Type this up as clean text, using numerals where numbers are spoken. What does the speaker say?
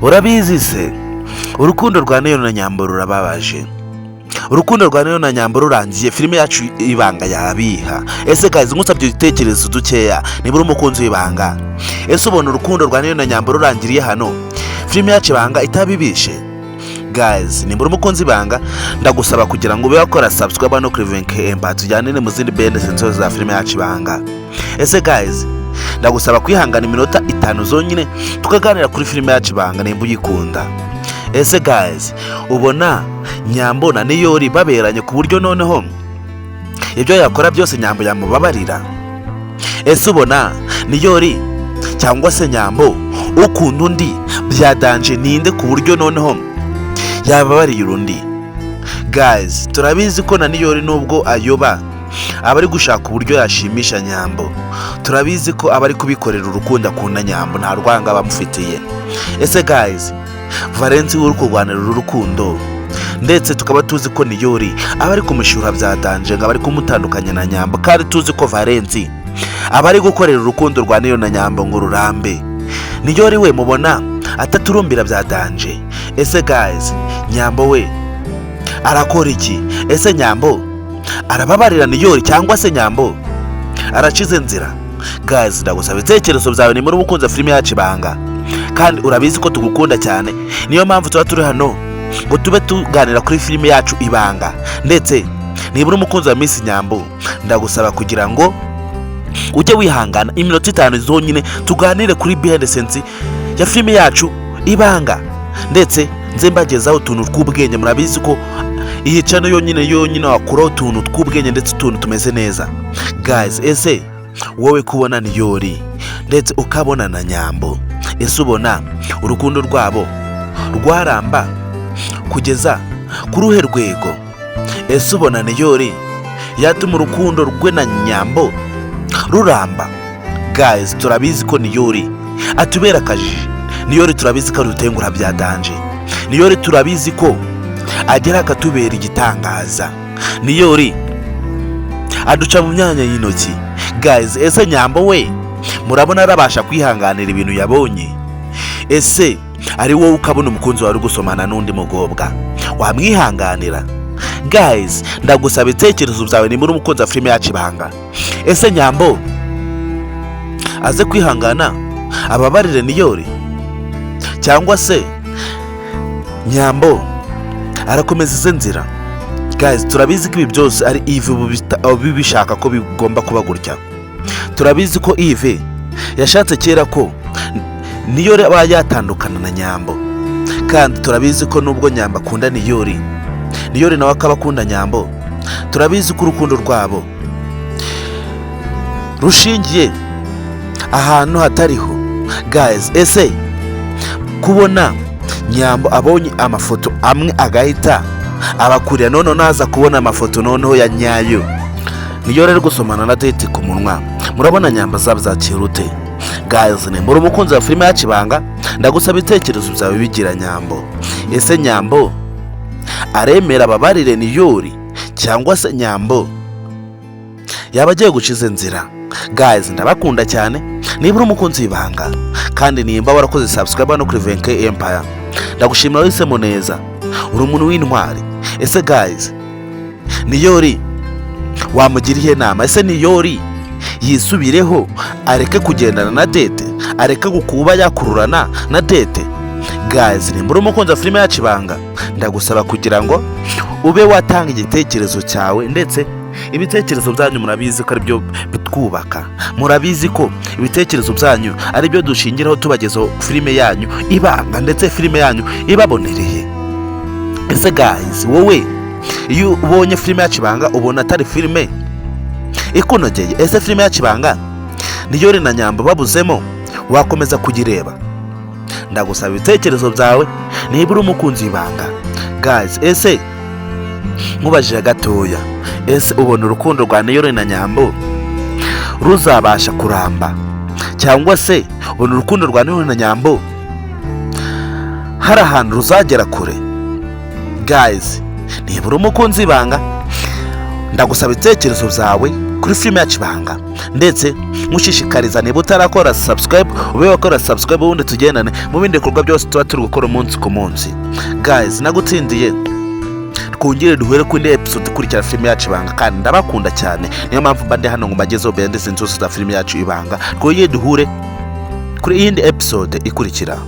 Urabizi se, urukundo rwa Niyori na Nyambo rurababaje. Urukundo rwa Niyori na Nyambo rurangiye, filime yacu Ibanga yabiha. Ese guys, nkusabye ibitekerezo dukeya, niba uri umukunzi w'Ibanga, ese ubona urukundo rwa Niyori na Nyambo rurangiriye hano, filime yacu Ibanga itabibishe? Guys, nimba uri umukunzi w'Ibanga, ndagusaba kugira ngo ube wakora subscribe no kuri Venke Empire, tujyanire mu zindi bende senso za filime yacu Ibanga. Ese guys, ndagusaba kwihangana iminota 5 zonyine, tukaganira kuri filime yacu Ibanga nimba uyikunda. Ese guys, ubona Nyambo na Niyori baberanye ku buryo noneho ibyo yakora byose Nyambo yamubabarira? Ese ubona Niyori cyangwa se Nyambo ukunda undi bya danger ninde, ku buryo noneho yababariye undi? Guys, turabizi ko na Niyori nubwo ayoba, aba ari gushaka uburyo yashimisha Nyambo. Turabizi ko aba ari kubikorera urukundo akunda Nyambo, nta rwanga abamufitiye. Ese guys, Valensi uri kurwanira uru rukundo, ndetse tukaba tuzi ko Niyori aba ari kumushyura bya danger ngo aba ari kumutandukanya na Nyambo, kandi tuzi ko Valensi aba ari gukorera urukundo rwa Niyori na Nyambo ngo rurambe, Niyori we mubona ataturumbira bya danger? Ese guys, Nyambo we arakora iki? Ese Nyambo arababarira Niyori cyangwa se Nyambo aracize nzira? Guys, ndagusaba ibitekerezo byawe nimba umukunzi filime yacu Ibanga, kandi urabizi ko tugukunda cyane, niyo mpamvu tuba turi hano ngo tube tuganira kuri filime yacu Ibanga. Ndetse niba uri umukunzi wa Miss Nyambo, ndagusaba kugira ngo ujye wihangana iminota 5 zonyine, tuganire kuri behind scenes ya filime yacu Ibanga, ndetse nze mbagezaho utuntu tw'ubwenge. Murabizi ko iyi channel yonyine yonyine wakuraho utuntu tw'ubwenge ndetse utuntu tumeze neza. Guys, ese wowe kubona Niyori ndetse ukabona na Nyambo, ese ubona urukundo rwabo rwaramba kugeza ku ruhe rwego? Ese ubona Niyori yatuma urukundo rwe na Nyambo ruramba? Guys, turabizi ko Niyori atubera akajiji. Niyori turabizi ko arutengura bya danger. Niyori turabizi ko agera akatubera igitangaza. Niyori aduca mu myanya y'intoki. Guys, ese Nyambo we murabona arabasha kwihanganira ibintu yabonye? Ese ari wowe ukabona umukunzi wawe uri gusomana n'undi mukobwa, wamwihanganira? Guys, ndagusaba ibitekerezo byawe nimba uri umukunzi wa filime yacu Ibanga. Ese Nyambo aze kwihangana ababarire Niyori, cyangwa se Nyambo arakomeza ize nzira? Guys, turabizi ko ibi byose ari Yves bishaka ko bigomba kuba gutya. Turabizi ko Yves yashatse kera ko Niyori aba yatandukana na Nyambo, kandi turabizi ko nubwo Nyambo akunda Niyori, Niyori nawe akaba akunda Nyambo, turabizi ko urukundo rwabo rushingiye ahantu hatariho. Guys, ese kubona Nyambo abonye amafoto amwe agahita abakurira, noneho naza kubona amafoto noneho ya nyayo niyo rero gusomana na Dete ku munwa, murabona Nyambo azabyakira ute? Guys, nimba uri umukunzi wa filime yacu Ibanga, ndagusaba ibitekerezo byawe bigira Nyambo. Ese Nyambo aremera ababarire Niyori, cyangwa se Nyambo yaba agiye guciza inzira? Guys, ndabakunda cyane. Niba uri umukunzi w'Ibanga kandi nimba warakoze subscribe no kuri Venke Empire, ndagushimira, wahisemo neza, uri umuntu w'intwari. Ese guys, Niyori wamugira iyihe nama? Ese Niyori yisubireho areke kugendana na Dete, areke kuba yakururana na Dete? Guys, nimba uri umukunzi wa filime yacu Ibanga, ndagusaba kugira ngo ube watanga igitekerezo cyawe, ndetse ibitekerezo byanyu murabizi ko aribyo bitwubaka. Murabizi ko ibitekerezo byanyu aribyo dushingiraho tubagezaho filime yanyu Ibanga, ndetse filime yanyu ibabonereye. Ese guys, wowe iyo ubonye filime yacu Ibanga, ubona atari filime ikunogeye? Ese filime yacu Ibanga, Niyori na Nyambo babuzemo, wakomeza kuyireba? Ndagusaba ibitekerezo byawe niba uri umukunzi w'Ibanga. Guys, ese nkubajije gatoya, ese ubona urukundo rwa Niyori na Nyambo ruzabasha kuramba, cyangwa se ubona urukundo rwa Niyori na Nyambo hari ahantu ruzagera kure? Guys, niba uri umukunzi w'Ibanga, ndagusaba ibitekerezo byawe. Kuri filime yacu Ibanga, ndetse mushishikariza, niba utarakora subscribe, ube wakora subscribe, ubundi tugendane mu bindi bikorwa byose tuba turi gukora umunsi ku munsi. Guys, nagutsindiye, twongere duhere kuri episode ikurikira filime yacu Ibanga. Kandi ndabakunda cyane, niyo mpamvu mba ndi hano ngo mbagezeho behind the scenes zose za filime yacu Ibanga. Twongere duhure kuri iyindi episode ikurikira.